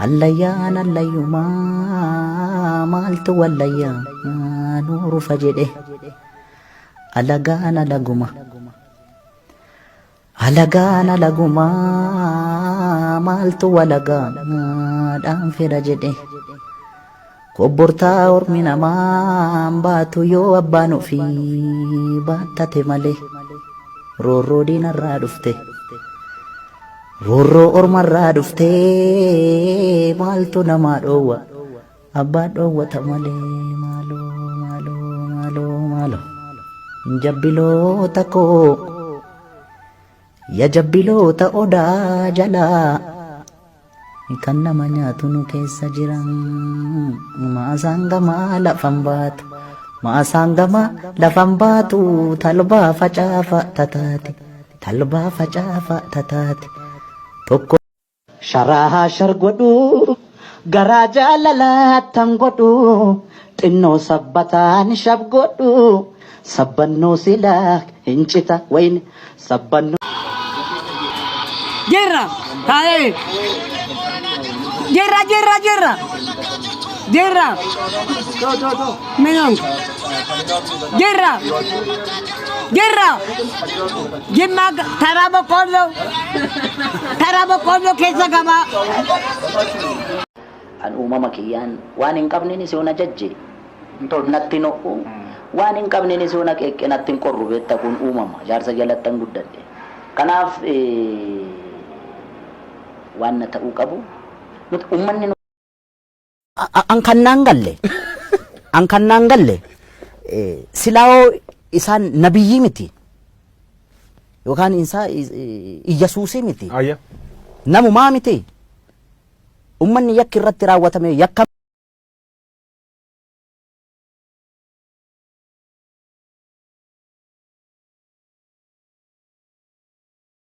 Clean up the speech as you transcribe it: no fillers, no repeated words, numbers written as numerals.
Hallayyaan hallayyumaa maaltu wallayyaa nuu rufa jedhe. Alagaan alaguma. Alagaan alagumaa maaltu walagaa dhaan fedha jedhe. Kobbortaa ormi namaan baatu yoo abbaan ofii baattate malee. Roorroo diinarraa dhufte. Roorroo ormarraa dhufte maaltu namaa dhoowwa. Abbaan dhoowwata malee maaloo maaloo maaloo maaloo. Jabbiloota koo ya jabbiloota odaa jalaa kan nama nyaatu nu keessa jira. Maasaan gamaa lafan baatu maasaan gamaa lafan baatu talbaa facaafa tataate talbaa facaafa tataate tokko. Sharaa shar godhu garaa jaalalaa tan godhu xinnoo sabbataan shab godhu sabbannoo silaa hin cita wayne sabbannoo. Jirra. Taa'ee. Jirra jirra jirra. Jirra. Minung. Jirra. Jirra. Jimmaa karaa boqqoolloo. Karaa boqqoolloo keessa gabaa. An uumama kiyyaan waan hin qabneenis yoo na jajje natti hin ho'u, waan hin qabneenis yoo na qeeqqe natti hin qorru beekta kun uumama jaarsa jalattan guddadhe. Kanaaf waan na ta'uu qabu nuti uummanni nu An kan naan galle an kan naan galle silaawoo isaan nabiyyii miti yookaan isaa iyyasuusii miti. Namumaa miti. Ummanni yakki irratti raawwatame yakka.